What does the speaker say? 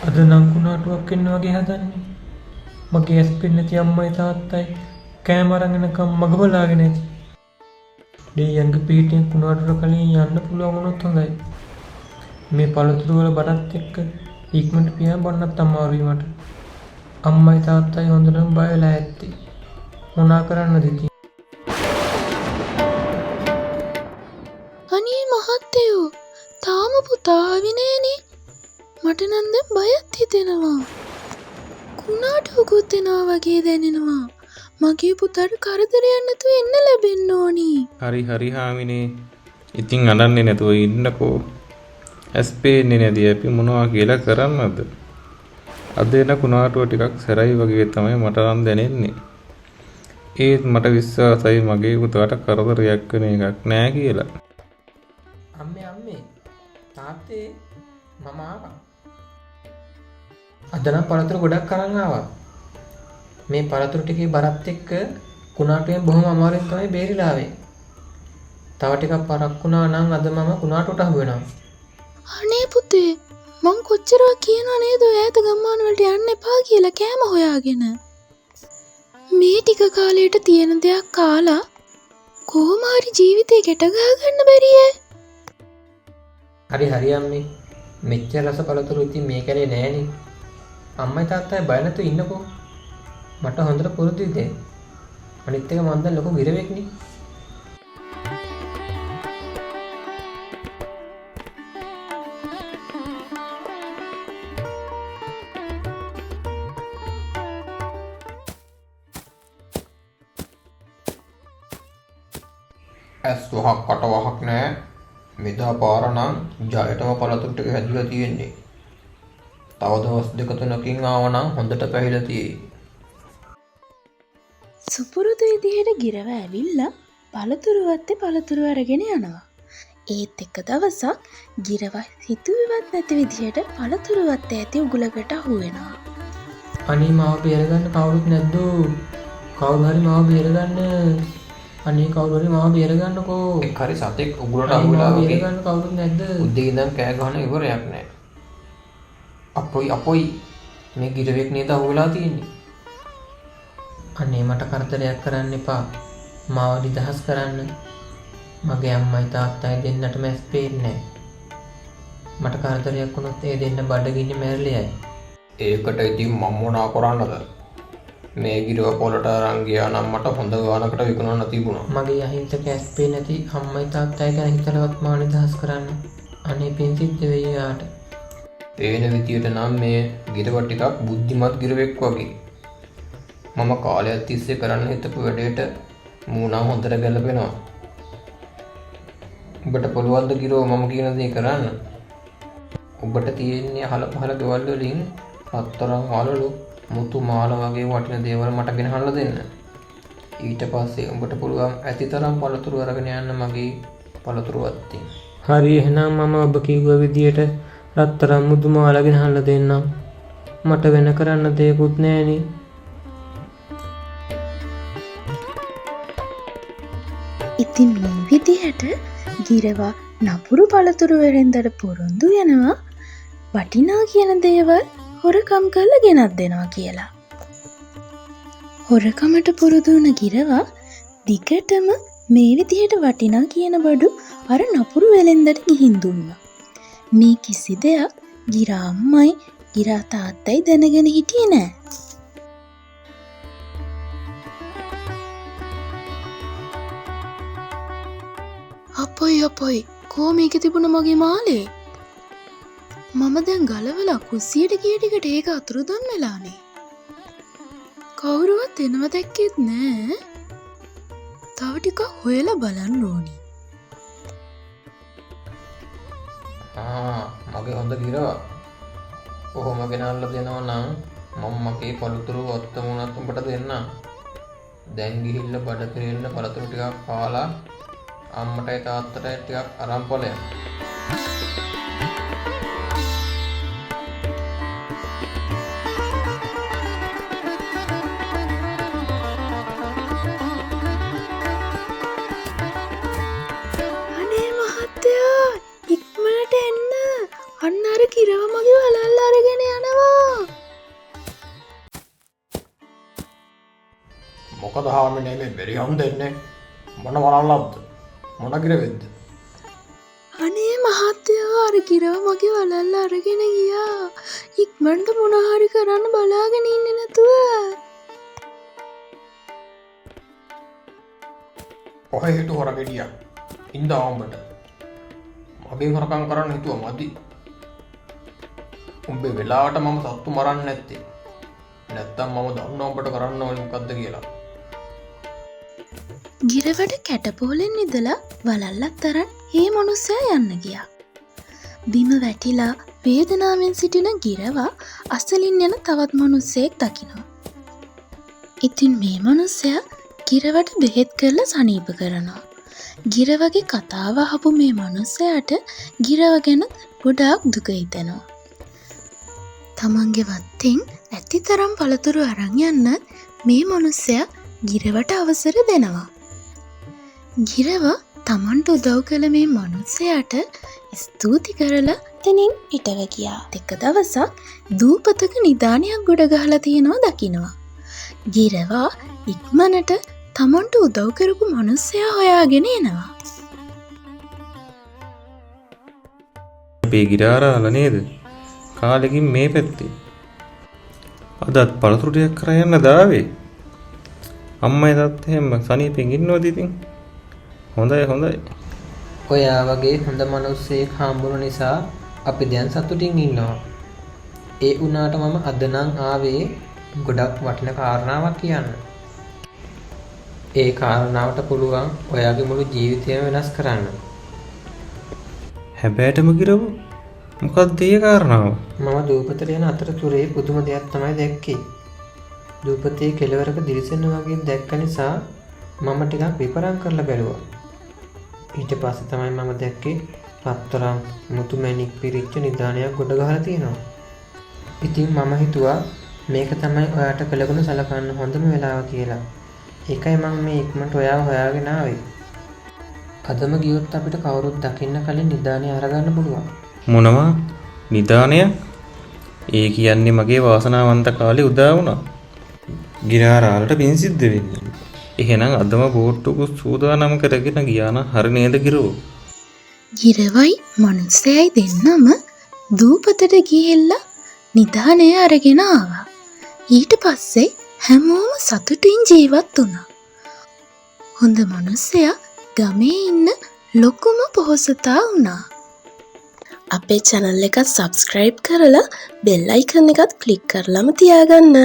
අද නම් කුණාටුවක් එන්න වගේ හදන්නේ. මගේ ඇස් පෙන්නේ නැති අම්මයි තාත්තයි කෑම අරන් එනකම් මග බලාගෙන ඇති. දෙයියන්ගේ පිහිටෙන් කුණාටුවට කලින් යන්න පුළුවන් වුණොත් හොඳයි. මේ පළතුරු වල බරත් එක්ක ඉක්මනට පියාඹන්නත් අමාරුයි මට. අම්මයි තාත්තයි හොඳටම බය වෙලා ඇත්තේ. මොනා කරන්නද ඉතින්? අනේ මහත්තයෝ, තාම පුතා ආවේ නෑනේ. මට නම් දැන් බයත් හිතෙනවා. කුණාටුවකුත් එනවා වගේ දැනෙනවා. මගේ පුතාට කරදරයක් නැතුව එන්න ලැබෙන්න ඕනි. හරි හරි හාමිනේ. ඉතින් අඬන්නේ නැතුව ඉන්නකෝ. ඇස් පේන්නේ නැති අපි මොනවා කියලා කරන්නද? අද එන කුණාටුව ටිකක් සැරයි වගේ තමයි මට නම් දැනෙන්නේ. ඒත් මට විශ්වාසයි මගේ පුතාට කරදරයක් වෙන එකක් නෑ කියලා. අම්මේ අම්මේ තාත්තේ මම ආවා. අද නම් පළතුරු ගොඩක් අරන් ආවා. මේ පළතුරු ටිකේ බරත් එක්ක කුණාටුවෙන් බොහොම අමාරුවෙන් තමයි බේරිලා ආවේ. තව ටිකක් පරක් වුණා නම් අද මම කුණාටුවට අහු වෙනවා. අනේ පුතේ, මං කොච්චරවත් කියනවා නේද ඔය ඈත ගම්මාන වලට යන්න එපා කියලා කෑම හොයාගෙන. මේ ටික කාලයට තියෙන දෙයක් කාලා කොහොම හරි ජීවිතේ ගැට ගහ ගන්න බැරිය. හරි හරි අම්මේ. මෙච්චර රස පළතුරු ඉතින් මේ කැලේ නෑනේ. අම්මයි තාත්තයි බය නැතුව ඉන්නකෝ. මට හොඳට පුරුදුයි දැන්. අනිත් එක මං දැන් ලොකු ගිරවෙක්නේ. ඇස් වහක් කට වහක් නෑ. මෙදා පාර නම් ජයටම පළතුරු ටික හැදිලා තියෙන්නේ. තව දවස් දෙක තුනකින් ආව නම් හොඳට පැහිලා තියෙයි. සුපුරුදු විදිහට ගිරව ඇවිල්ලා පළතුරු වත්තේ පළතුරු අරගෙන යනවා. ඒත් එක දවසක් ගිරව හිතුවේවත් නැති විදිහට පළතුරු වත්තේ ඇති උගුලකට අහු වෙනවා. අනේ මාව බේරගන්න කවුරුත් නැද්ද? කවුරු හරි මාව බේරගන්න. අනේ කවුරු හරි මාව බේරගන්නකෝ. එක් හරි සතෙක් උගුලට අනේ අහු වෙලා මාව වගේ. බේරගන්න කවුරුත් නැද්ද? උදේ ඉඳන් කෑ ගහන ඉවරයක් නෑ. අපොයි අපොයි, මේ ගිරවෙක් නේද අහු වෙලා තියෙන්නේ. අනේ මට කරදරයක් කරන්න එපා. මාව නිදහස් කරන්න. මගේ අම්මයි තාත්තයි දෙන්නටම ඇස් පේන්නේ නෑ. මට කරදරයක් වුණොත් ඒ දෙන්න බඩගින්නේ මැරිලා යයි. ඒකට ඉතින් මම මොනා කරන්නද? මේ ගිරව පොළට අරන් ගියා නම් මට හොඳ ගානකට විකුණන්න තිබුණා. මගේ අහිංසක ඇස් පේන්නේ නැති අම්මයි තාත්තයි ගැන හිතලවත් මාව නිදහස් කරන්න. අනේ පින් සිද්ධ වෙයි එයාට. පේන විදියට නම් මේ ගිරව ටිකක් බුද්ධිමත් ගිරවෙක් වගේ. මම කාලයක් තිස්සේ කරන්න හිතපු වැඩේට මූ නම් හොඳට ගැලපෙනවා. උඹට පුළුවන් ද ගිරව මම කියන දේ කරන්න? ඔබට තියෙන්නේ අහල පහල ගෙවල් වලින් රත්තරන් වලලු මුතු මාල වගේ වටින දේවල් මට ගෙනහල්ලා දෙන්න. ඊට පස්සේ උඹට පුළුවන් ඇතිතරම් පළතුරු අරගෙන යන්න මගේ පළතුරු වත්තෙන්. හරි, එහෙනම් මම ඔබ කිව්ව විදියට රත්තරන් මුතු මාල ගෙනහල්ලා දෙන්නම්. මට වෙන කරන්න දෙයක්වත් නෑනේ. ඉතින් මේ විදිහට ගිරවා නපුරු පළතුරු වෙළෙන්දට පොරොන්දු වෙනවා වටිනා කියන දේවල් හොරකම් කරලා ගෙනත් දෙනවා කියලා. හොරකමට පුරුදු වුණ ගිරවා දිගටම මේ විදිහට වටිනා කියන බඩු අර නපුරු වෙළෙන්දට ගිහින් දුන්නා. මේ කිසි දෙයක් ගිරා අම්මයි ගිරා තාත්තයි දැනගෙන හිටියේ නෑ. අපොයි අපොයි, කෝ මේකේ තිබුණ මගේ මාලේ? මම දැන් ගලවලා කුස්සියට ගිය ටිකට ඒක අතුරුදන් වෙලානේ. කවුරුවත් එනව දැක්කෙත් නෑ. තව ටිකක් හොයලා බලන්න ඕනි. මගේ හොඳ ගිරවා. කොහොම ගෙනල්ලා දෙනවා නම් මම මගේ පළතුරු වත්ත වුණත් උඹට දෙන්නම්. දැන් ගිහිල්ලා බඩ පිරෙන්න පළතුරු ටිකක් කාලා අම්මටයි තාත්තටයි ටිකක් අරන් ඵලයන්. අනේ මහත්තයා, ඉක්මනට එන්න. අන්න අර ගිරව මගේ වලල්ල අරගෙන යනවා. හාමිනේ මේ බෙරි හම් දෙන්නේ මොන වලල්ලක්ද? මොන ගිරවෙද්ද? අනේ මහත්තයෝ, අර ගිරව මගේ වලල්ල අරගෙන ගියා. ඉක්මනට මොන හරි කරන්න බලාගෙන ඉන්නේ නැතුව. ඔහෙ හිටු හොර ගෙඩියක්. ඉඳා උඹට. මගෙන් හොරකම් කරන්න හිතුවා මදි. උඹේ වෙලාවට මම සත්තු මරන්නේ නැත්තේ. නැත්තම් මම දන්නවා උඹට කරන්න ඕනේ මොකද්ද කියලා. ගිරවට කැටපෝලෙන් ඉඳලා වලල්ලත් අරන් ඒ මනුස්සයා යන්න ගියා. බිම වැටිලා වේදනාවෙන් සිටින ගිරවා අසලින් යන තවත් මනුස්සයෙක් දකිනවා. ඉතින් මේ මනුස්සයා ගිරවට බෙහෙත් කරලා සනීප කරනවා. ගිරවගේ කතාව අහපු මේ මනුස්සයාට ගිරව ගැන ගොඩාක් දුක හිතෙනවා. තමන්ගේ වත්තෙන් ඇති තරම් පළතුරු අරන් යන්නත් මේ මනුස්සයා ගිරවට අවසර දෙනවා. ගිරවා තමන්ට උදව් කළ මේ මනුස්සයාට ස්තුති කරලා එතනින් පිටව ගියා. එක දවසක් දූපතක නිදානයක් ගොඩ ගහලා තියෙනවා දකිනවා. ගිරවා ඉක්මනට තමන්ට උදව් කරපු මනුස්සයා හොයාගෙන එනවා. අපේ ගිරාරාල නේද? කාලෙකින් මේ පැත්තේ. අදත් පළතුරු ටිකක් කරා යන්න දාවේ. අම්මයි තාත්තයි එහෙම සනීපෙන් ඉන්නවද ඉතින්? හොඳයි හොඳයි. ඔයා වගේ හොඳ මිනිස්සෙක් හම්බුන නිසා අපි දැන් සතුටින් ඉන්නවා. ඒ වුණාට මම අද නම් ආවේ ගොඩක් වටින කාරණාවක් කියන්න. ඒ කාරණාවට පුළුවන් ඔයාගේ මුළු ජීවිතයම වෙනස් කරන්න. හැබෑටම ගිරව, මොකක්ද ඒ කාරණාව? මම දූපතට යන අතරතුරේ පුදුම දෙයක් තමයි දැක්කේ. දූපතේ කෙළවරක දිලිසෙන වගේ දැක්ක නිසා මම ටිකක් විපරම් කරලා බැලුවා. ඊට පස්සේ තමයි මම දැක්කේ රත්තරන් මුතු මැණික් පිරිච්ච නිදානයක් ගොඩ ගහලා තියෙනවා. ඉතින් මම හිතුවා මේක තමයි ඔයාට කළගුණ සලකන්න හොඳම වෙලාව කියලා. ඒකයි මං මේ ඉක්මනට ඔයාව හොයාගෙන ආවේ. අදම ගියොත් අපිට කවුරුත් දකින්න කලින් නිදානය අරගන්න පුළුවන්. මොනවා? නිදානයක්? ඒ කියන්නේ මගේ වාසනාවන්ත කාලේ උදා වුණා. ගිරාරාලට පින් සිද්ධ වෙන්නේ. එහෙනම් අදම බෝට්ටුකු සූදානම් කරගෙන ගියා නම් හරි නේද ගිරෝ? ගිරවයි මනුස්සයයි දෙන්නම දූපතට ගිහිල්ලා නිදානය අරගෙන ආවා. ඊට පස්සේ හැමෝම සතුටින් ජීවත් වුණා. හොඳ මනුස්සයා ගමේ ඉන්න ලොකුම පොහොසතා වුණා. අපේ චැනල් එකත් සබ්ස්ක්‍රයිබ් කරලා බෙල් අයිකන් එකත් ක්ලික් කරලම තියාගන්න.